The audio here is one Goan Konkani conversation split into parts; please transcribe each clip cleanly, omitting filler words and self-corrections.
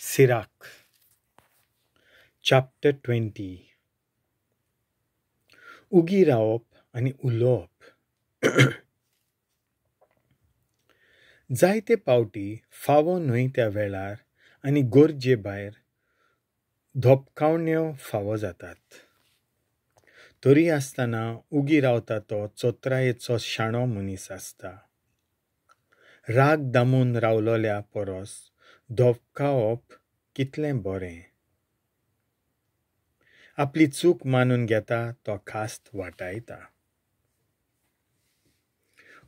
Sirach chapter 20. उगी रावप आनी उलोवप. जायते पावटी फावो न्हय त्या वेळार आनी गरजे भायर धपकावण्यो फावो जातात. तरी आसतना उगी रावता तो चत्रायेचो शाणो मनीस आसता. राग दामून रावलोल्या परस धपकावप कितलें बरें. आपली चूक मानून घेता तो खास्त वाटायता.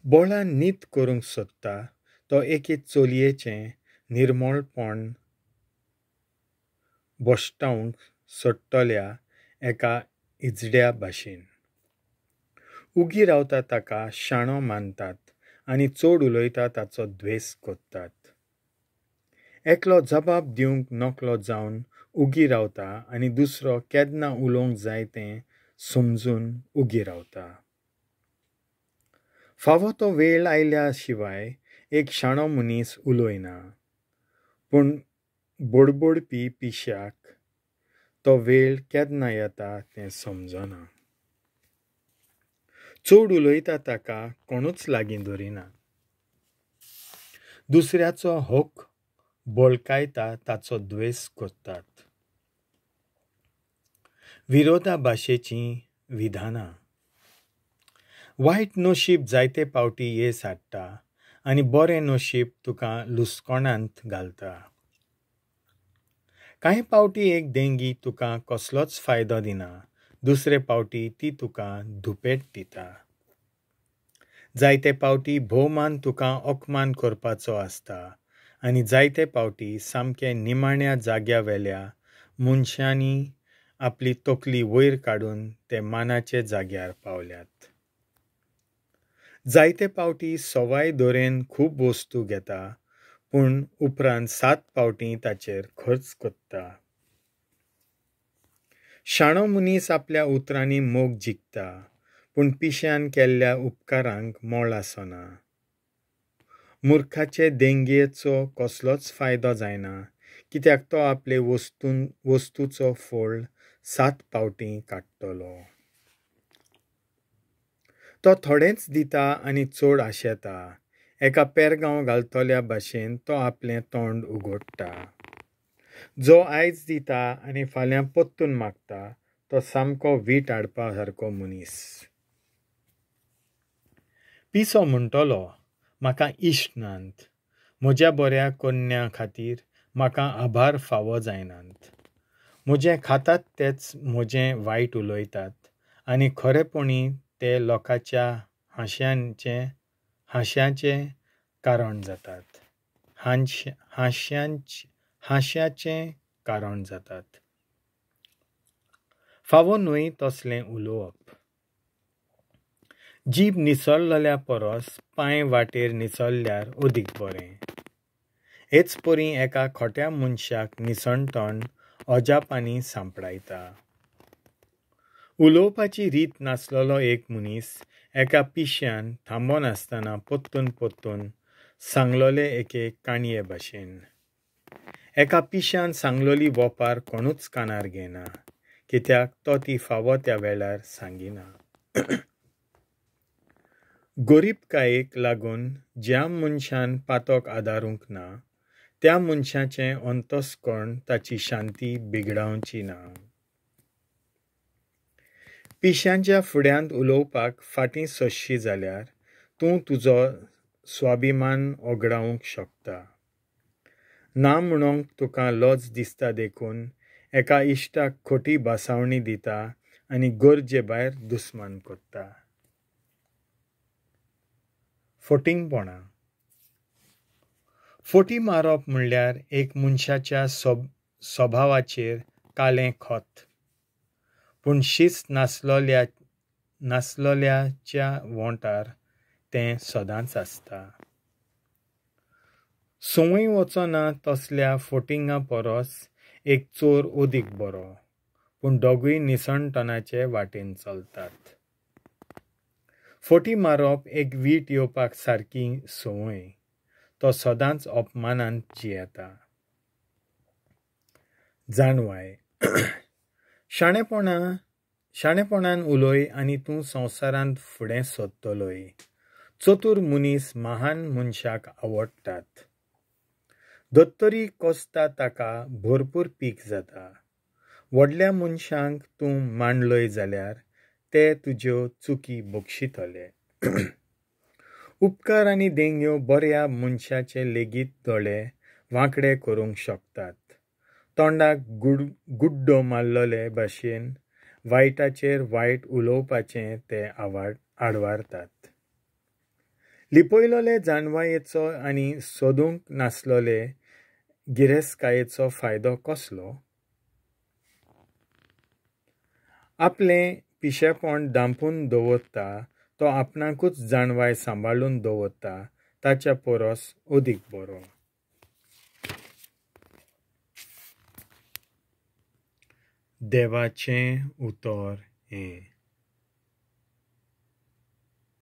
बोळान नीत करूंक सोदता तो एके चलयेचें निर्मळपण भश्टावंक सोडटल्या एका इजड्या भाशेन. उगी रावता ताका शाणो मानतात आनी चड उलयता ताचो द्वेस करतात. एकलो जबाब दिवंक नकलो जावन उगी रावता आनी दुसरो केन्ना उलोवंक जाय तें समजून उगी रावता. फावो तो वेळ आयल्या शिवाय एक शाणो मनीस उलयना, पूण बडबडपी पिश्याक तो वेळ केन्ना येता तें समजना. चड उलयता ताका कोणूच लागीं धरिना. दुसऱ्याचो हक बळकायता ताचो द्वेस करतात. विरोधा भाशेचीं विधानां. वायट नशीब जायते पावटी येस हाडटा आनी बरें नशीब तुका लुसकोणांत घालता. कांय पावटी एक देंगी तुका कसलोच फायदो दिना, दुसरे पावटी ती तुका धुपेट दिता. जायते पावटी भोवमान तुका अपमान करपाचो आसता आनी जायते पावटी सामके निमाण्या जाग्या वेल्या मनशांनी आपली तकली वयर काडून ते मानाचे जाग्यार पावल्यात. जायते पावटी सवाय दोरेन खूब वस्तू घेता, पूण उपरांत 7 पावटी ताचेर खर्च करता. शाणो मनीस आपल्या उतरांनी मोग जिखता, पूण पिश्यान केल्ल्या उपकारांक मोल आसना. मुर्खाचे देंगयेचो कसलोच फायदो जायना, कित्याक तो आपले वस्तूचो फोळ 7 पावटी काडटलो. तो थोडेंच दिता आनी चड आशेता. एका पेरगांव घालतल्या भाशेन तो आपलें तोंड उगडटा. जो आयज दिता आनी फाल्यां परतून मागता तो सामको वीट हाडपा सारको मनीस. पिसो म्हणटलो, म्हाका इश्ट नात, म्हज्या बऱ्या कन्या खातीर म्हाका आभार फावो जायनात. म्हजें खातात तेच म्हजें वायट उलयतात आनी खरेपणी ते लोकांच्या हांश्याचें कारण जातात. हांश्याचें कारण जातात. फावो न्हय तसलें उलोवप. जीब निसरलेल्या परस पांय वाटेर निसरल्यार अदीक बरें. हेच परी एका खोट्या मनशाक निसणटण अजापांनी सांपडायता. उलोवपाची रीत नासलेलो एक मनीस एका पिश्यान थांबनासतना परतून परतून सांगलोले एके काणये भाशेन. एका पिश्यान सांगलोली वोपार कोणूच कानार घेना, कित्याक तो ती फावो त्या वेळार सांगिना. गोरीबकायेक लागून ज्या मनशान पातक आदारूंक ना त्या मनशाचें अंतस्कर्ण ताची शांती बिगडावची ना. पिश्यांच्या फुड्यांत उलोवपाक फाटीं सोंसशी जाल्यार तूं तुजो स्वाभिमान ओगडावंक शकता. ना म्हणूंक तुका लज दिसता देखून एका इश्टाक खोटी भासावणी दिता आनी गरजे भायर दुस्मान करता. फटींगपणां. फटी मारप म्हणल्यार एक मनशाच्या स्वभावाचेर कालें खत. पूण शिस्त नासलोल्याच्या वोंठार तें सदांच आसता. संवय वचना तसल्या फटिंगा परस एक चोर अदीक बरो, पूण दोगूय निसणटणाचे वाटेन चलतात. फटी मारप एक वीट येवपाक सारकी संवय. तो सदांच अपमानांत जियेता. जाणवाय. शाणेपणान उलय आनी तूं संवसारांत फुडें सोदतलोय. चतूर मनीस महान मनशाक आवडटात. धर्तरी कसता ताका भरपूर पीक जाता. व्हडल्या मनशांक तूं मांडलय जाल्यार ते तुज्यो चुकी बक्षितले. उपकार आनी देणग्यो बऱ्या मनशाचे लेगीत दोळे वांकडे करूंक शकतात. तोंडाक गुड्डो मारलेले भाशेन वायटाचेर वायट उलोवपाचें ते आडवारतात. लिपयलोले जाणवायेचो आनी सोदूंक नासलोले गिरेस्तकायेचो फायदो कसलो? आपलें पिशेपण धांपून दवरता तो आपणाकूच जाणवाय सांबाळून दवरता ताच्या परस अदीक बरो. देवाचें उतर हें.